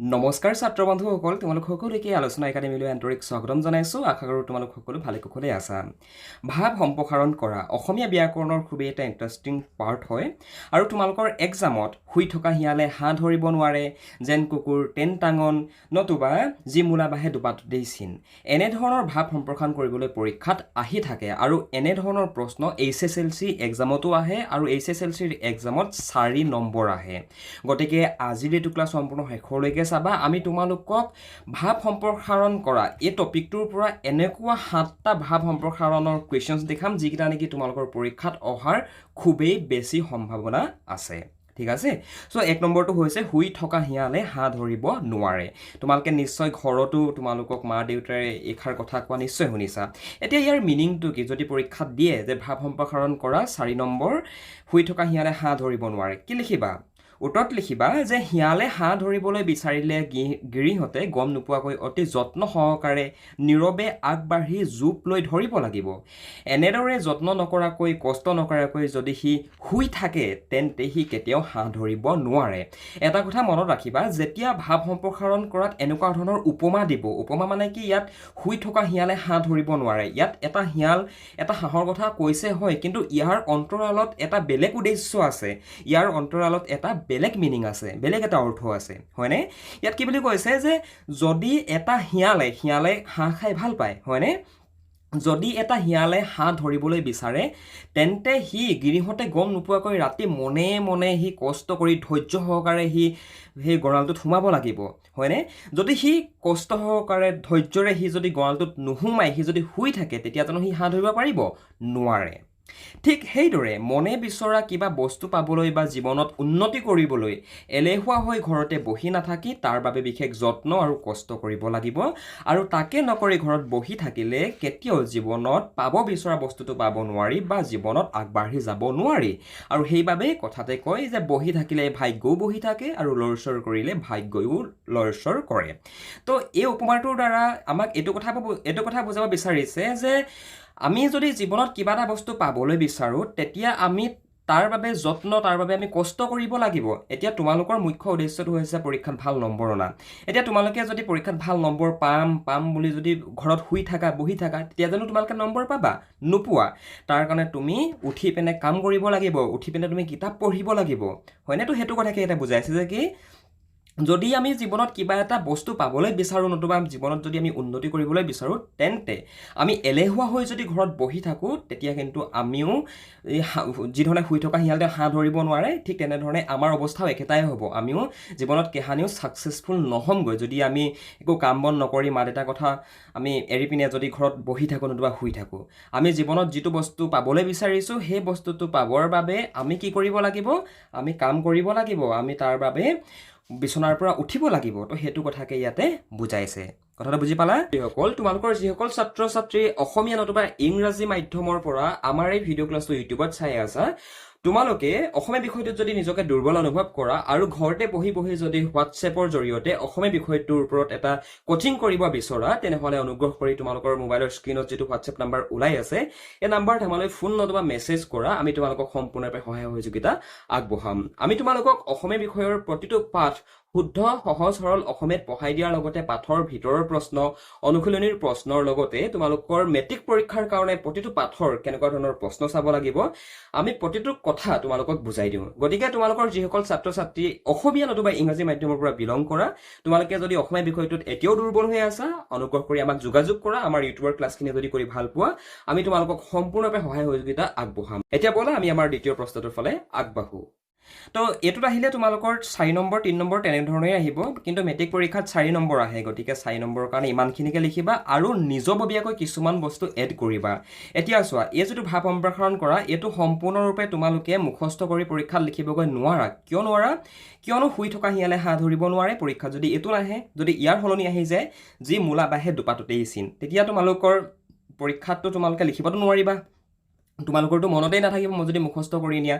নমস্কাৰ ছাত্ৰ বন্ধুসকল, তোমালোক সকলোকে আলোচনা একাডেমীলৈ আন্তৰিক স্বাগতম জনাইছোঁ। আশা কৰোঁ তোমালোক সকলো ভালে কুশলে আছা। ভাৱ সম্প্ৰসাৰণ কৰা অসমীয়া ব্যাকৰণৰ খুবেই এটা ইণ্টাৰেষ্টিং পাৰ্ট হয় আৰু তোমালোকৰ এক্সামত শুই থকা শিয়ালে হাঁহ ধৰিব নোৱাৰে, যেন কুকুৰ তেন টাঙন, নতুবা যি মূলা বাঢ়ে দুপাততেই চিন, এনেধৰণৰ ভাৱ সম্প্ৰসাৰণ কৰিবলৈ পৰীক্ষাত আহি থাকে। আৰু এনেধৰণৰ প্ৰশ্ন এইচএছএলচি এক্সামতো আহে আৰু এইচএছএলচিৰ এক্সামত 4 নম্বৰ আহে। গতিকে আজিৰ এইটো ক্লাছ সম্পূৰ্ণ শেষলৈকে চাবা। আমি তোমালোকক ভাৱ সম্প্ৰসাৰণ কৰা এই টপিকটোৰ পৰা এনেকুৱা সাতটা ভাৱ সম্প্ৰসাৰণৰ কুৱেশ্যনছ দেখাম, যিকেইটা নেকি তোমালোকৰ পৰীক্ষাত অহাৰ খুবেই বেছি সম্ভাৱনা আছে। ঠিক আছে? চ' 1 নম্বৰটো হৈছে শুই থকা শিয়ালে হাঁহ ধৰিব নোৱাৰে। তোমালোকে নিশ্চয় ঘৰতো তোমালোকক মা দেউতাৰে এইষাৰ কথা কোৱা নিশ্চয় শুনিছা। এতিয়া ইয়াৰ মিনিংটো কি? যদি পৰীক্ষাত দিয়ে যে ভাৱ সম্প্ৰসাৰণ কৰা 4 নম্বৰ, শুই থকা শিয়ালে হাঁহ ধৰিব নোৱাৰে, কি লিখিবা? উত্তৰত লিখিবা যে শিয়ালে হাঁহ ধৰিবলৈ বিচাৰিলে গিৰিহঁতে গম নোপোৱাকৈ অতি যত্ন সহকাৰে নীৰৱে আগবাঢ়ি জোপ লৈ ধৰিব লাগিব। এনেদৰে যত্ন নকৰাকৈ, কষ্ট নকৰাকৈ যদি সি শুই থাকে, তেন্তে সি কেতিয়াও হাঁহ ধৰিব নোৱাৰে। এটা কথা মনত ৰাখিবা, যেতিয়া ভাৱ সম্প্ৰসাৰণ কৰাত এনেকুৱা ধৰণৰ উপমা দিব, উপমা মানে কি? ইয়াত শুই থকা শিয়ালে হাঁহ ধৰিব নোৱাৰে। ইয়াত এটা শিয়াল, এটা হাঁহৰ কথা কৈছে হয়, কিন্তু ইয়াৰ অন্তৰালত এটা বেলেগ উদ্দেশ্য আছে। ইয়াৰ অন্তৰালত এটা বেলেগ মিনিং আছে, বেলেগ এটা অৰ্থ আছে, হয়নে? ইয়াত কি বুলি কৈছে যে যদি এটা শিয়ালে হাঁহ খাই ভাল পায়, হয়নে? যদি এটা শিয়ালে হাঁহ ধৰিবলৈ বিচাৰে, তেন্তে সি গিৰিহঁতে গম নোপোৱাকৈ ৰাতি মনে মনে সি কষ্ট কৰি ধৈৰ্য সহকাৰে সি সেই গঁৰালটোত সোমাব লাগিব, হয়নে? যদি সি কষ্ট সহকাৰে ধৈৰ্যৰে সি যদি গঁৰালটোত নোসোমায়, সি যদি শুই থাকে, তেতিয়া জানো সি হাঁহ ধৰিব পাৰিব? নোৱাৰে। ঠিক সেইদৰে মনে বিচৰা কিবা বস্তু পাবলৈ বা জীৱনত উন্নতি কৰিবলৈ এলেহুৱা হৈ ঘৰতে বহি নাথাকি তাৰ বাবে বিশেষ যত্ন আৰু কষ্ট কৰিব লাগিব। আৰু তাকে নকৰি ঘৰত বহি থাকিলে কেতিয়াও জীৱনত পাব বিচৰা বস্তুটো পাব নোৱাৰি বা জীৱনত আগবাঢ়ি যাব নোৱাৰি। আৰু সেইবাবেই কথাতে কয় যে বহি থাকিলে ভাগ্যও বহি থাকে আৰু লৰচৰ কৰিলে ভাগ্যও লৰচৰ কৰে। তো এই উপমাটোৰ দ্বাৰা আমাক এইটো কথা বুজাব বিচাৰিছে যে আমি যদি জীৱনত কিবা এটা বস্তু পাবলৈ বিচাৰোঁ, তেতিয়া আমি তাৰ বাবে যত্ন, তাৰ বাবে আমি কষ্ট কৰিব লাগিব। এতিয়া তোমালোকৰ মুখ্য উদ্দেশ্যটো হৈছে পৰীক্ষাত ভাল নম্বৰ অনা। এতিয়া তোমালোকে যদি পৰীক্ষাত ভাল নম্বৰ পাম পাম বুলি যদি ঘৰত শুই থাকা, বহি থাকা, তেতিয়া জানো তোমালোকে নম্বৰ পাবা? নোপোৱা। তাৰ কাৰণে তুমি উঠি পিনে কাম কৰিব লাগিব, উঠি পিনে তুমি কিতাপ পঢ়িব লাগিব, হয়নে? তো সেইটো কথাকে এতিয়া বুজাইছে যে কি যদি আমি জীৱনত কিবা এটা বস্তু পাবলৈ বিচাৰোঁ, নতুবা জীৱনত যদি আমি উন্নতি কৰিবলৈ বিচাৰোঁ, তেন্তে আমি এলেহুৱা হৈ যদি ঘৰত বহি থাকোঁ, তেতিয়া কিন্তু আমিও এই যিধৰণে শুই থকা শিয়ালে হাঁহ ধৰিব নোৱাৰে, ঠিক তেনেধৰণে আমাৰ অৱস্থাও একেটাই হ'ব। আমিও জীৱনত কাহানিও ছাকচেছফুল নহ'মগৈ, যদি আমি একো কাম বন নকৰি মা দেউতাৰ কথা আমি এৰি পিনে যদি ঘৰত বহি থাকোঁ নতুবা শুই থাকোঁ। আমি জীৱনত যিটো বস্তু পাবলৈ বিচাৰিছোঁ, সেই বস্তুটো পাবৰ বাবে আমি কি কৰিব লাগিব? আমি কাম কৰিব লাগিব, আমি তাৰ বাবে বিচনাৰ পৰা উঠিব লাগিব। তো সেইটো কথাকে ইয়াতে বুজাইছে। কথাটো বুজি পালা? যিসকল তোমালোকৰ যিসকল ছাত্ৰ ছাত্ৰী অসমীয়া নতুবা ইংৰাজী মাধ্যমৰ পৰা আমাৰ এই ভিডিঅ' ক্লাছটো ইউটিউবত চাই আছা, তোমালোকে অসমীয়া বিষয়টোত যদি নিজকে দুৰ্বল অনুভৱ কৰা আৰু ঘৰতে বহি বহি যদি হোৱাটছএপৰ জৰিয়তে অসমীয়া বিষয়টোৰ ওপৰত এটা কোচিং কৰিব বিচৰা, তেনেহ'লে অনুগ্ৰহ কৰি তোমালোকৰ মোবাইলৰ স্ক্ৰীণত যিটো হোৱাটছএপ নাম্বাৰ ওলাই আছে, এই নাম্বাৰত আমালৈ ফোন নতুবা মেছেজ কৰা। আমি তোমালোকক সম্পূৰ্ণৰূপে সহায় সহযোগিতা আগবঢ়াম। আমি তোমালোকক অসমীয়া বিষয়ৰ প্ৰতিটো পাঠ শুদ্ধ, সহজ, সৰল অসমীয়াত পঢ়াই দিয়াৰ লগতে পাঠৰ ভিতৰৰ প্ৰশ্ন, অনুশীলনীৰ প্ৰশ্নৰ লগতে তোমালোকৰ মেট্ৰিক পৰীক্ষাৰ কাৰণে প্ৰতিটো পাঠৰ কেনেকুৱা ধৰণৰ প্ৰশ্ন চাব লাগিব, আমি প্ৰতিটো কথা তোমালোকক বুজাই দিওঁ। গতিকে তোমালোকৰ যিসকল ছাত্ৰ ছাত্ৰী অসমীয়া নতুবা ইংৰাজী মাধ্যমৰ পৰা বিলং কৰা, তোমালোকে যদি অসমীয়া বিষয়টোত এতিয়াও দুৰ্বল হৈ আছা, অনুগ্ৰহ কৰি আমাক যোগাযোগ কৰা। আমাৰ ইউটিউবৰ ক্লাছখিনি যদি কৰি ভাল পোৱা, আমি তোমালোকক সম্পূৰ্ণৰূপে সহায় সহযোগিতা আগবঢ়াম। এতিয়া ব'লা, আমি আমাৰ দ্বিতীয় প্ৰশ্নটোৰ ফালে আগবাঢ়ো। তো এইটোত আহিলে তোমালোকৰ 4 নম্বৰ, 3 নম্বৰ তেনেধৰণেই আহিব, কিন্তু মেট্ৰিক পৰীক্ষাত 4 নম্বৰ আহে। গতিকে 4 নম্বৰৰ কাৰণে ইমানখিনিকে লিখিবা আৰু নিজববীয়াকৈ কিছুমান বস্তু এড কৰিবা। এতিয়া চোৱা, এই যিটো ভাৱ সম্প্ৰসাৰণ কৰা, এইটো সম্পূৰ্ণৰূপে তোমালোকে মুখস্থ কৰি পৰীক্ষাত লিখিবগৈ নোৱাৰা। কিয় নোৱাৰা? কিয়নো শুই থকা শিয়ালে হাঁহ ধৰিব নোৱাৰে পৰীক্ষাত যদি এইটো নাহে, যদি ইয়াৰ সলনি আহি যায় যি মূলা বাঢ়ে দুপাততেই চিন, তেতিয়া তোমালোকৰ পৰীক্ষাততো তোমালোকে লিখিবতো নোৱাৰিবা। তোমালোকৰতো মনতেই নাথাকিব মই যদি মুখস্থ কৰি নিয়া।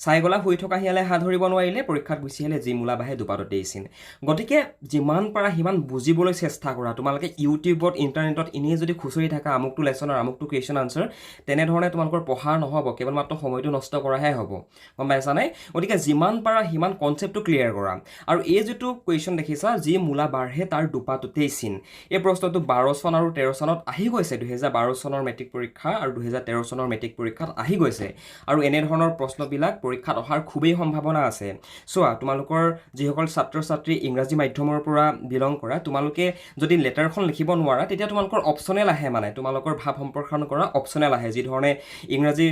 চাই গলা শুই থকা শিয়ালে হাঁহ ধৰিব নোৱাৰিলে, পৰীক্ষাত গুচি আহিলে যি মূলা বাঢ়ে দুপাততেই চিন। গতিকে যিমান পাৰা সিমান বুজিবলৈ চেষ্টা কৰা। তোমালোকে ইউটিউবত, ইণ্টাৰনেটত এনেই যদি খুচৰি থাকা আমুকটো লেচনৰ আমুকটো কুৱেশ্যন আনচাৰ, তেনেধৰণে তোমালোকৰ পঢ়া নহ'ব, কেৱল মাত্ৰ সময়টো নষ্ট কৰাহে হ'ব। গম পাইছানে? গতিকে যিমান পাৰা সিমান কনচেপ্টটো ক্লিয়াৰ কৰা। আৰু এই যিটো কুৱেশ্যন দেখিছা, যি মূলা বাঢ়ে তাৰ দুপাততেই চিন, এই প্ৰশ্নটো 12 চন আৰু 13 চনত আহি গৈছে। 2012 চনৰ মেট্ৰিক পৰীক্ষা আৰু 2013 চনৰ মেট্ৰিক পৰীক্ষাত আহি গৈছে আৰু এনেধৰণৰ প্ৰশ্নবিলাক পৰীক্ষাত অহাৰ খুবেই সম্ভাৱনা আছে। চোৱা, তোমালোকৰ যিসকল ছাত্ৰ ছাত্ৰী ইংৰাজী মাধ্যমৰ পৰা বিলং কৰা, তোমালোকে যদি লেটাৰখন লিখিব নোৱাৰা, তেতিয়া তোমালোকৰ অপশ্যনেল আহে, মানে তোমালোকৰ ভাৱ সম্প্ৰসাৰণ কৰা অপশ্যনেল আহে। যিধৰণে ইংৰাজী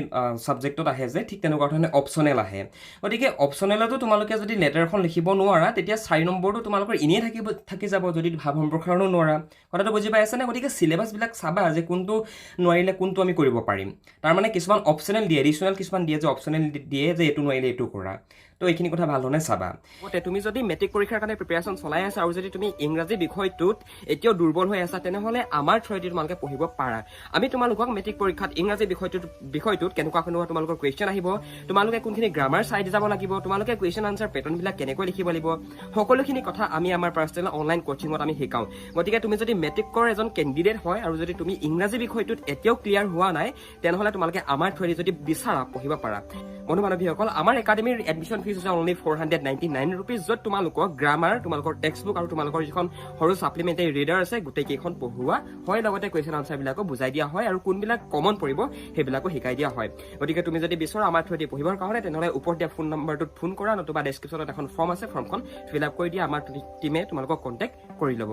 ছাবজেক্টত আহে যে, ঠিক তেনেকুৱা ধৰণে অপশ্যনেল আহে। গতিকে অপশ্যনেলতো তোমালোকে যদি লেটাৰখন লিখিব নোৱাৰা, তেতিয়া 4 নম্বৰটো তোমালোকৰ এনেই থাকি যাব, যদি ভাৱ সম্প্ৰসাৰণো নোৱাৰা। কথাটো বুজি পাই আছেনে? গতিকে চিলেবাছবিলাক চাবা যে কোনটো নোৱাৰিলে কোনটো আমি কৰিব পাৰিম। তাৰমানে কিছুমান অপশ্যনেল দিয়ে, এডিশ্যনেল কিছুমান দিয়ে যে, অপশ্যনেল দিয়ে যে এইটো নোৱাৰিলে এইটো কৰা। তো এইখিনি কথা ভাল ধৰণে চাবা। লগতে তুমি যদি মেট্ৰিক পৰীক্ষাৰ কাৰণে প্ৰিপেৰেশ্যন চলাই আছা আৰু যদি তুমি ইংৰাজী বিষয়টোত এতিয়াও দুৰ্বল হৈ আছা, তেনেহ'লে আমাৰ থ্ৰুৱেদি তোমালোকে পঢ়িব পাৰা। আমি তোমালোকক মেট্ৰিক পৰীক্ষাত ইংৰাজী বিষয়টোত কেনেকুৱা কেনেকুৱা তোমালোকৰ কুৱেশ্যন আহিব, তোমালোকে কোনখিনি গ্ৰামাৰ চাই যাব লাগিব, তোমালোকে কুৱেশ্যন আনচাৰ পেটাৰ্ণবিলাক কেনেকৈ লিখিব লাগিব, সকলোখিনি কথা আমি আমাৰ পাৰ্চনেল অনলাইন কচিঙত আমি শিকাওঁ। গতিকে তুমি যদি মেট্ৰিকৰ এজন কেণ্ডিডেট হয় আৰু যদি তুমি ইংৰাজী বিষয়টোত এতিয়াও ক্লিয়াৰ হোৱা নাই, তেনেহ'লে তোমালোকে আমাৰ থ্ৰুৱেদি যদি বিচাৰা পঢ়িব পাৰা। বন্ধু বান্ধৱীসকল, আমাৰ একাডেমীৰ এডমিশ্যন ফিজ হৈছে only ₹499, য'ত তোমালোকক গ্ৰামাৰ, তোমালোকৰ টেক্সট বুক আৰু তোমালোকৰ যিখন সৰু ছাপ্লিমেণ্টাৰী ৰিডাৰ আছে, গোটেইকেইখন পঢ়োৱা হয়। লগতে কুৱেশ্যন আনচাৰবিলাকো বুজাই দিয়া হয় আৰু কোনবিলাক কমন পৰিব সেইবিলাকো শিকাই দিয়া হয়। গতিকে তুমি যদি বিচৰা আমাৰ থ্ৰুৱেদি পঢ়িবৰ কাৰণে, তেনেহ'লে ওপৰত দিয়া ফোন নম্বৰটোত ফোন কৰা, নতুবা ডেছক্ৰিপশ্যনত এখন ফৰ্ম আছে, ফৰ্মখন ফিল আপ কৰি দিয়া। আমাৰ টীমে তোমালোকক কণ্টেক্ট কৰি ল'ব।